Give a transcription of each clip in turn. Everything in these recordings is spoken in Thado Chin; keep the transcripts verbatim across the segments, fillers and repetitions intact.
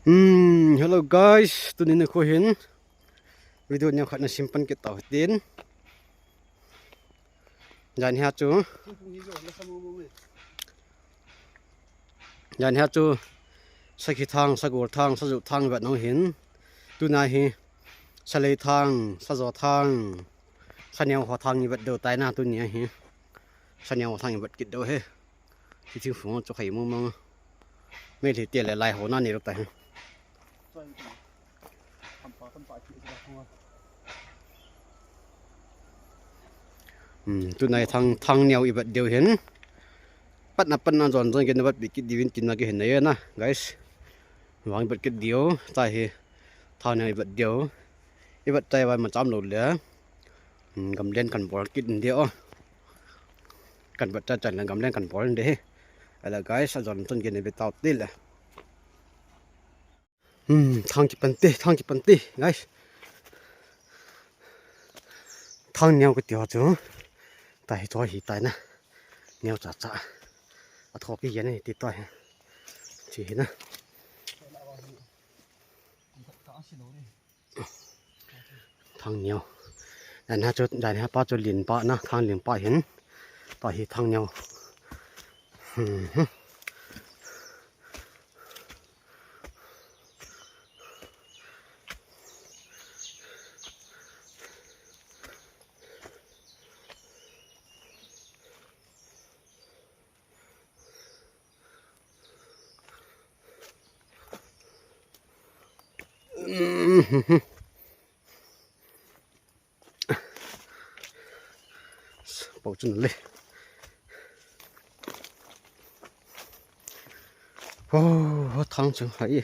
Hmm, hello guys, tuni nikho hin video neo khat na sim pan kit tau tin. Jan hia chu, jan hia chu, sakhi thang, sagol thang, sajuh thang vet nau hin. Tuna hi, salei thang, sajo thang, saneo ho thang i vet deu tai na tuni hi. Saneo ho thang i vet kit deu hi. Hiche thing phung chu khai mong mong. Meitei te le lai ho na nei lou ta hi. Hmm, tunai thang, thang neo i vet deu hin. Patna, patna jon jon kei na vet pi kit diu vin tin na kei hin na ye na, guys. Vang i vet kit diu, ta hi. Thang neo i vet diu. I vet tai vai ma cham lou le. Hmm, gamlen kan bol kit in de o. Kan vet ta chan le gamlen kan bol in de hi. Ala guys, a jon ton gen ve tau ti le. Hmm, thang kipan ti, thang kipan ti, guys. Thang neo kati ho chu. Ta hi chu hi tai na. Neo cha cha. A tho pi gen ni ti ta hi. Chi hi na. Thang neo. Jan hia chu, jan hia pa chu lin pa na, thang lin pa hin. Ta hi thang neo. Hmm, hmm. Pau chun le. Oh, thang chu hai.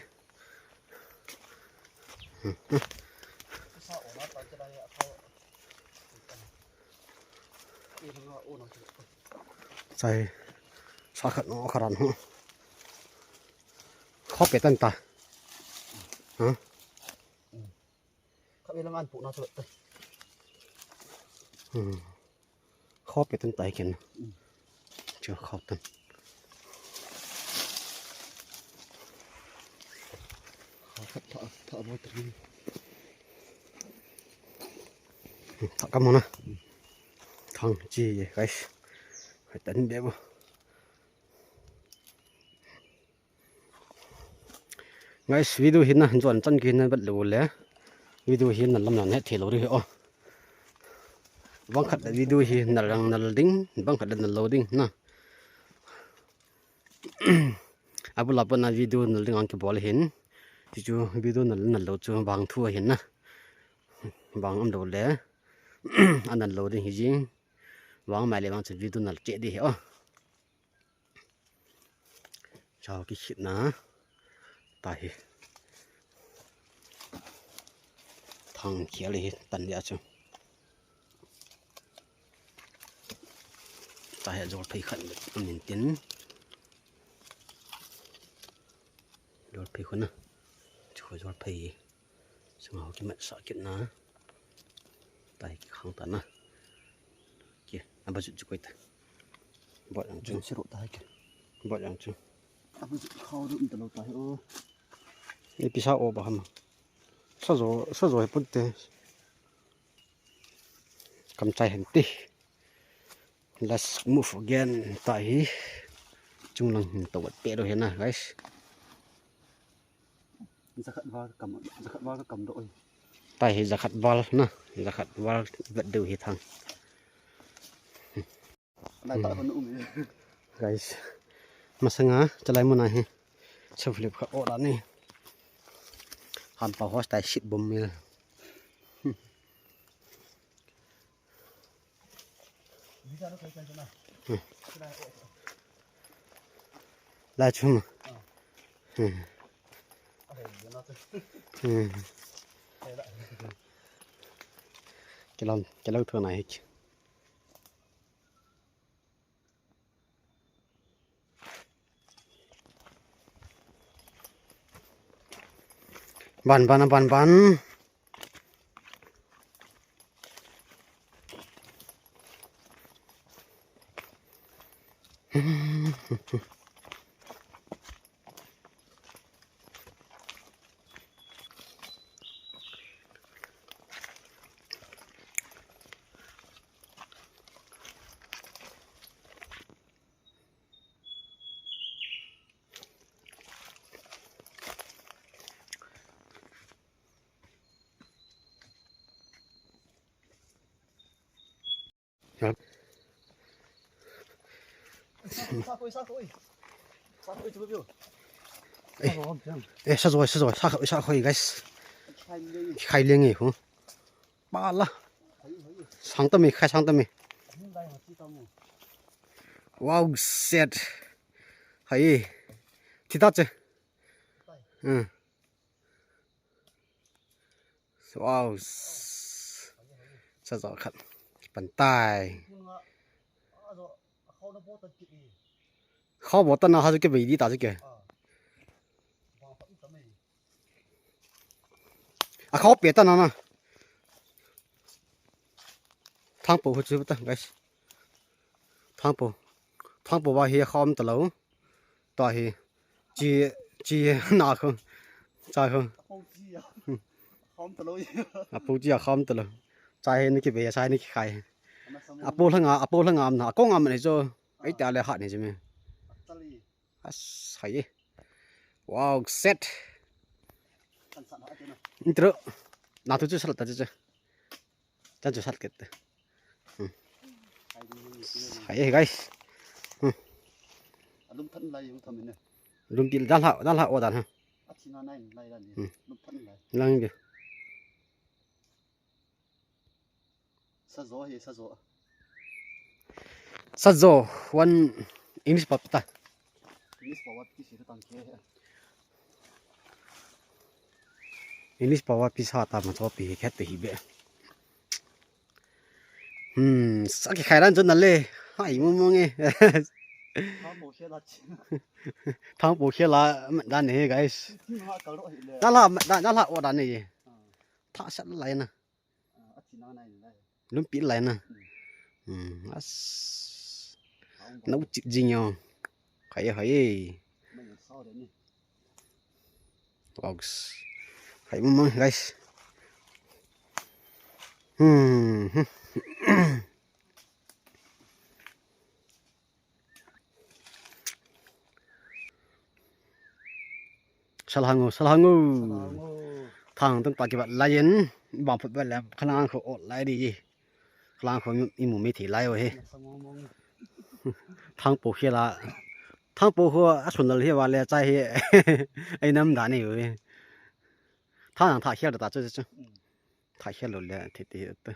Chai, sa khat no kharan hu. Kho pe tan ta. Ha? Kha ve lang an pu na chu. Hmm. Kho pe tan tai ken. Hmm. Chu kho tan. Kho khat tha, tha bo tan. Tha ka mo na. Thang chi ye, guys. Hai tan be bo. Guys, video hi na jon chan kei na vet lou le. Video hi na lam na het thei lou ri o. Bang khat le video hi na lang na ding, bang khat le na lou ding na. Abul a pat na video na ding ang kibol hin. Ti chu video na na lou chu bang thu hin na. Bang um lou le. Ana lou ding hi jing. Bang mai le bang chu video na che di hi o. Chao ki khit na. Ta hi. Thang khel hi tan dia chu. Ta hi jol phei khat min tin. Jol phei khun na. Chu jol phei. Sanga ho kimat sa kit na. Tai ki khang ta na. Ki, aba ju ju koi ta. Bot yang chu. Jeng siro ta ki. Bot yang chu. Aba ju khau du ta lo ta o. Ni pisa o ba ham. Sa jo, sa jo he pun te. Kam chai hen ti. Let's move again. Ta hi. Chung lang hin to wat pe do he na, guys. Jakhat val ka kam, jakhat val ka kam do oi. Tai hi jakhat val na, jakhat val vet deu hi thang. Lai ta hon um e. Guys, masanga chalai muna hi. Saflip kha ora ni. Han pa hos tai sit bom mil. Lai chum. Kilam, kilam thona hik. Ban, ban, ban, ban. Sa khoi, sa khoi. Sa khoi chu biu. Eh, sa khoi, sa khoi, sa khoi, sa khoi, guys. Khai leng e hu. Ba la. Sang ta mi, khai sang ta mi. Wow, set. Hai. Thi ta che. Hmm. Wow. Sa zo khat. Pan tai. Kho bo ta na ha ke bei di ta ke. A kho pe ta na na. Thang po hu chu ta, guys. Thang po. Thang po ba hi khom ta lo. Ta hi. Chi, chi na kho. Cha kho. Apo chi a khom ta lo. Cha hi ni ki be, cha hi ni ki khai. Apo langa, apo langa am na. Ko ngam ni jo. Ai ta le hat ni ji me. As, hai. Wow, set. Intro. Na tu chu sal ta chu. Chan chu sat ket. Hmm. Hai, guys. Hmm. Alum than lai yung thamin ne. Lum pil dan ha, dan ha o dan ha. Athina nai lai dan ne. Hmm. Lum than lai. Lang ge. Sazo hi, sazo. Sazo, one English pap ta. English pap wat kisi ta tang ke. English pau a pisa ta ma cho pi khet te hi be. Hmm, sa ki khai ran chun na le. Hai mu mu nge. Thang po khela chi. Thang po khela dan ne, guys. Thi ma kal ro hi le. Da la, da, da la o dan ne. Ah. Tha sat lai na. Ah, a thi na nai lai. Lum pi lai na. Hmm. Hmm, as. Nau chi jing yo. Khai hai. Mai sao de ni. Vlogs. Hai mong mong, guys. Hmm. Salhangu, salhangu. Salhangu. Thang tung pa ki bat lai in, bang phut bat le, khalang khu ot lai di. Khalang khu imu mi thi lai o he. Salhangu mong. Thang po khela. Thang po khu a sun lal hi va le chai hi. Ai nam da ni u. Thang thang khel da ta chu chu. Thang khel lo le thi ti ta.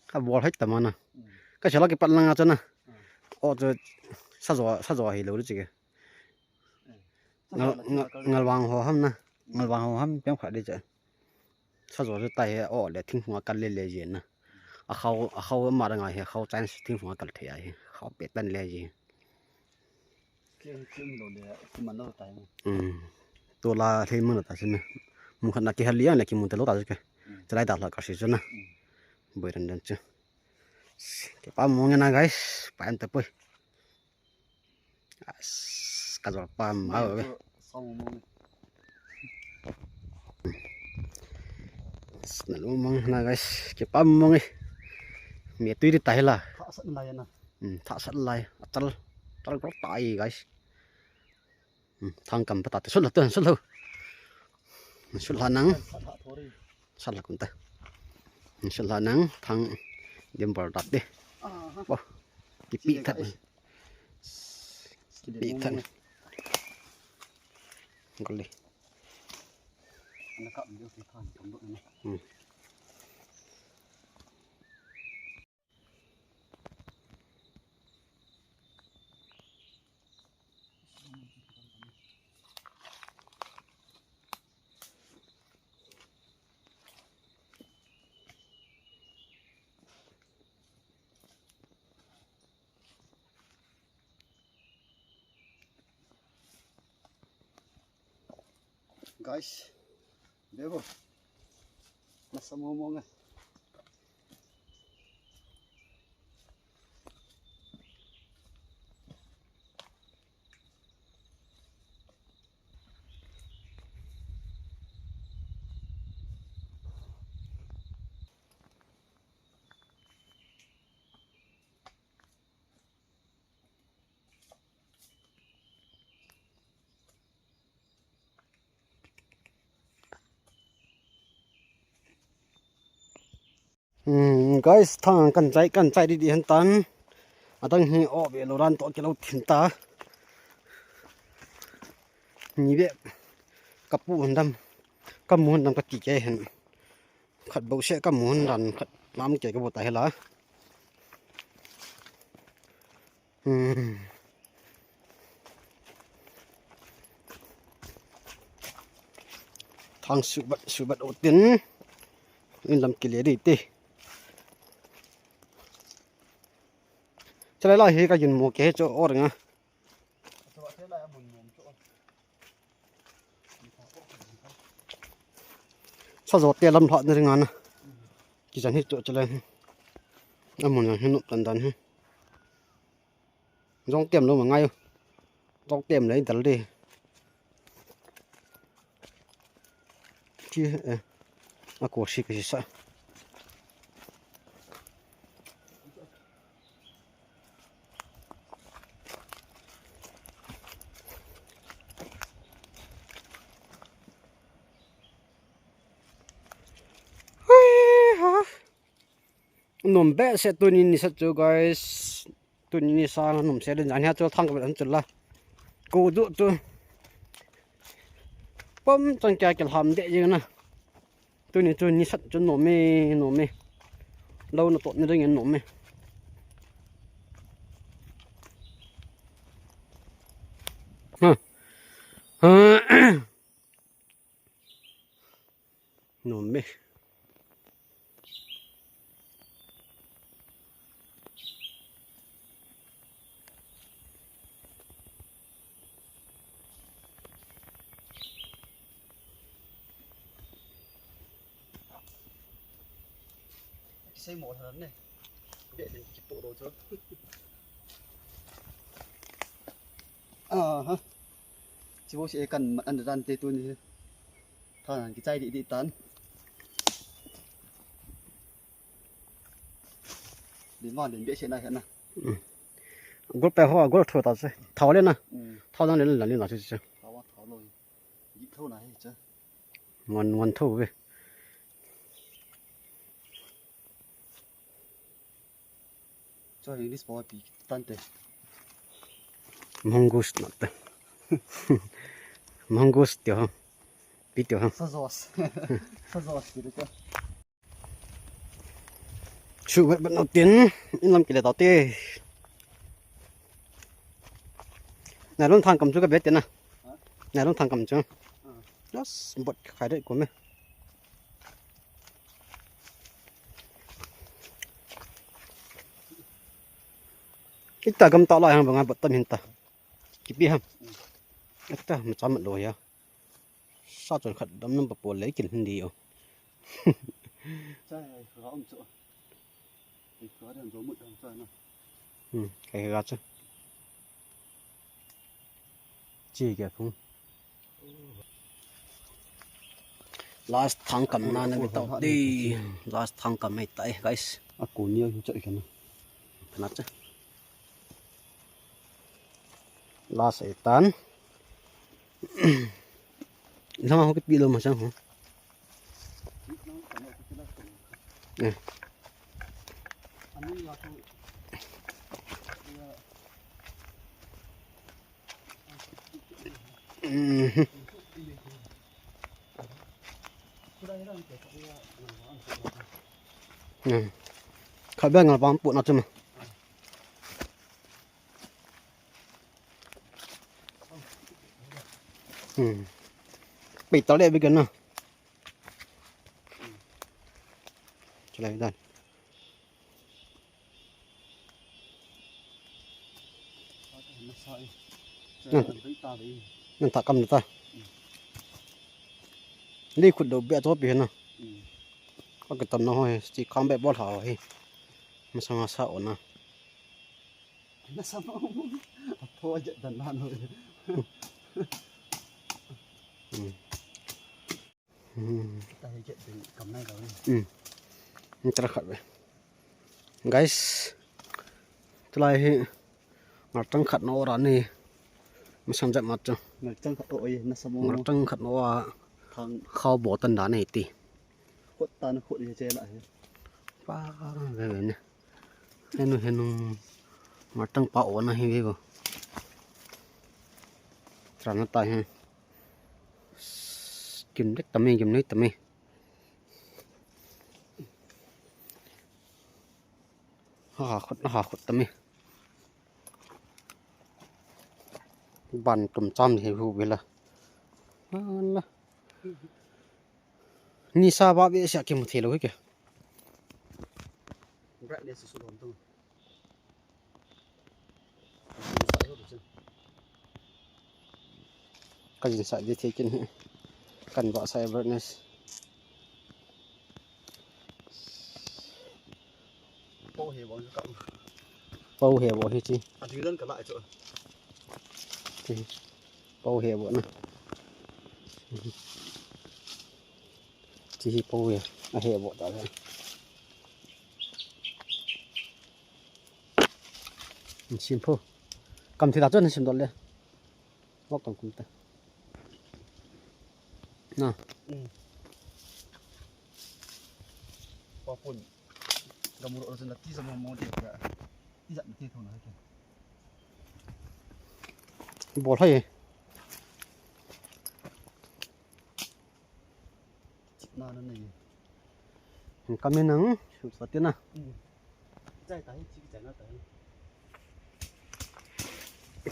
Ka bol hai ta ma na. Ka sala ki pat langa chu na. O chu sa zo, sa zo hi lo ri chi ke. Ngal, ngal, ngalvang ho ham na. Ngalvang ho ham piang kha di cha. Sa zo chu tai he o le thing hung a kal le le je na. A khau, a khau ma da ngai he khau chan thing hung a kal thei a he. Khau pe tan le je. Kem, kem lo le, ki man lo tai. Hmm. To la thei man lo ta sin na. Mu khat na ki hal liang le ki mun te lo ta ke. Hmm. Chalai da la ka si chu na. Hmm. Boi ran dan chu. Ke pa mo nge na, guys. Pa em ta poi. As, ka jol pam, ha, ve. Sa mo mo. Na lu mong na, guys. Ke pam mong e. Me tui di tai la. Tha sat lai na. Hmm, tha sat lai. Atal. Tal ko tai, guys. Hmm, thang kam pa ta te. Sul la tu, sul la. Sul la nang. Sat la kun ta. Sat la nang thang dim bol dat de. Aha. Bo. Ki pi that. Ki pi that. Gol le. Ana ka mi ki than kam do ne. Hmm. Guys, bebo. Nasa mo mo nga. Hmm, guys, thang kan chai, kan chai di di han tan. Adang hi o ve lo ran to kilo thin ta. Ni ve. Ka pu hun dam. Ka mu hun dam ka ti ke hen. Khat bo se ka mu hun dan khat nam ke ka bo ta hela. Hmm. Thang subat subat otin. In lam kile di ti. Chalai la hi ka yun mo ke cho or nga. Sa jo te lam lha ni ringa na. Ki jan hi to chalai. Amun yang hin up tan dan hi. Jong tem lo ma ngai. Jong tem le dal de. Chi, eh, a ko si ka si sa. Hui ha. Nom behseh tuni nisa chu, guys. Tuni nisa nom se den jan hia chu thang ka an chu la. Ko du chu. Pom chang kya kya ham de jing na. Tuni chu nisa chu nom e, nom e. Lo na to ni ring nom e. Ha. Ha. Nom e. Sei mo tharan ne. Be den ki po ro cho. Aha. Chi bo se kan mat an ran te tuni. Tharan ki chai di di tan. Din ma din be se na he na. Gol pe ho gol tho ta se. Thao le na. Thao dang le la le na se se. Thao thao lo. Yi tho na he che. Ngon ngon tho ve. Cho English pa pi tante. Mongoose na te. Mongoose tio ha. Pi tio ha. Sa jos. Sa jos ti te. Chu vet vet no tin in lam kile ta te. Na lon thang kam chu ka bet te na. Na lon thang kam chu. Yes, bot khai de ko me. Ita gam ta lai hang banga bot tam hin ta. Kipi ham. Ita ma cha mat lo ya. Sa chon khat dam nam pa pol le kin hin di o. Cha ai kha um chu. Ai kha dan zo mut dan cha na. Hmm, kai ga chu. Chi ke phung. Last thang kam na na mi tau di. Last thang kam mai tai, guys. A ko ni a hin choi kana. Kana cha. Last ai tan. Lama ho ke pi lo ma sang ho. Eh. Mhm. Mhm. Kha ba ngal bang pu na chuma. Hmm. Pai ta le bi gan na. Chalai dan. Nan, nan ta kam ta. Lei khut do be to pi na. Ka kitan na ho hi, chi khang be bol ha hi. Masanga sa ona. Na sa ma. Tho je dan na no. Hmm. Hmm. Ta hi je din kam nai ka ni. Hmm. Ni tara khat ve. Guys. Tulai hi. Ngartang khat na ora ni. Masang jat mat chu. Ngartang khat o ye na sa mo. Ngartang khat na ora. Thang. Khao bo tan da nei ti. Khot tan khot ye che la he. Pa ve ve ne. Henu henu. Matang pa ona hi ve go. Tran na ta hi. Kim dek tami, kim nei tami. Ha ha khut, ha khut tami. Ban tum cham hi hu vela. Ala. Ni sa ba ve sia kimu thei lou hi ke. Brightness su lom tung. Ka jin sa di thei kin hi. Kan ba sa brightness. Pau he bong ka. Pau he bong hi chi. A ding dan ka la chu. Chi. Pau he bong na. Chi hi pau he. A he bong ta le. Sim pho. Kam thi la chun sim dol le. Lok kam kum ta. Na. Mm. Pa pun. Gam ro ro na ti sa mo mo de ka. Ti sa ti thong na ke. Bol hai. Na na nei. Kam in nang, su sa ti na. Mm. Chai ta hi, chi chai na ta hi.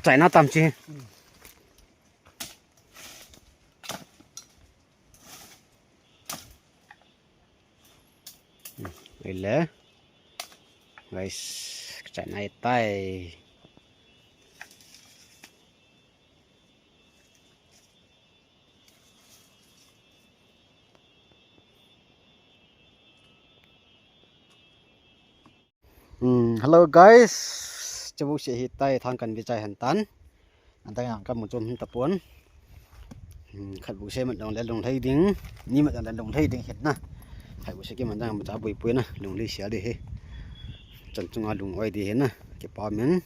Chai na tam chi. Mm. Ile. Guys, chai na tai. Hmm, hello guys. Chabu se hi tai thang kan bi chai han tan. Adang yang ka mu chom hin tapon. Hmm, khat bu se mat dong le lung lhai ding. Ni mat dong le lung lhai ding het na. Khat bu se ki man dang ma cha bui pui na. Lung lhai sia de he. Chan chunga lung oi de he na. Kipa min.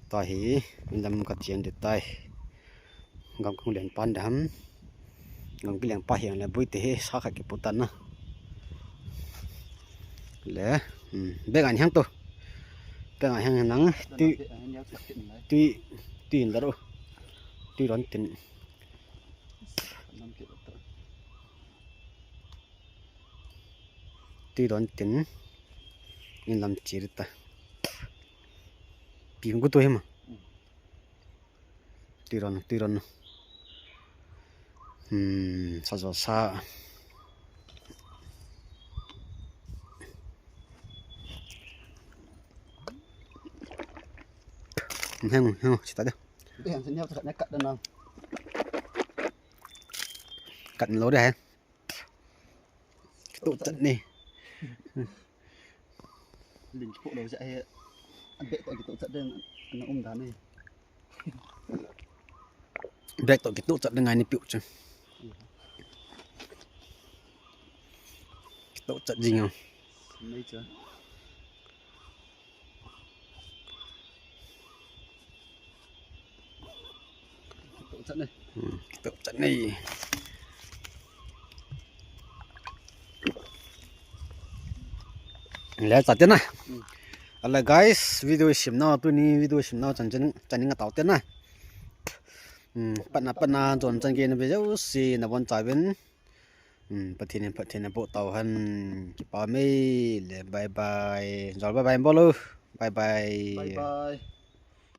Ta hi. Min dam ka chian de tai. Gam kong len pan dam. Gam ki len pa hiang le bui te he sa kha ki putan na. Le, hmm, bek an hiang to. Bek an hiang nang ti, ti, ti in daro. Ti ron tin. Ti ron tin. In lam chir ta. Pi hung ku to he ma. Ti ron, ti ron. Hmm, sa jo sa. Heng, heng, chita de. Kat lo de he. Kitoh chat ni. Ling kitoh lo ja he. Bek toh kitoh chat den na um dan ni. Bek toh kitoh chat den ngai ni piu chu. Kitoh chat jing ang. Nei cha. Kitoh chat ni. Hmm, kitoh chat ni. Le chat te na. Hmm. Ale guys, video sim nau tuni, video sim nau chan chan chan nga tau te na. Hmm, patna patna jon chan ke na video si na bon cha ben. Hmm, Pathen in, Pathen in phatthei boh tau hen. Kipa mei le, bye bye. Jol bye bye bol o. Bye bye. Bye bye.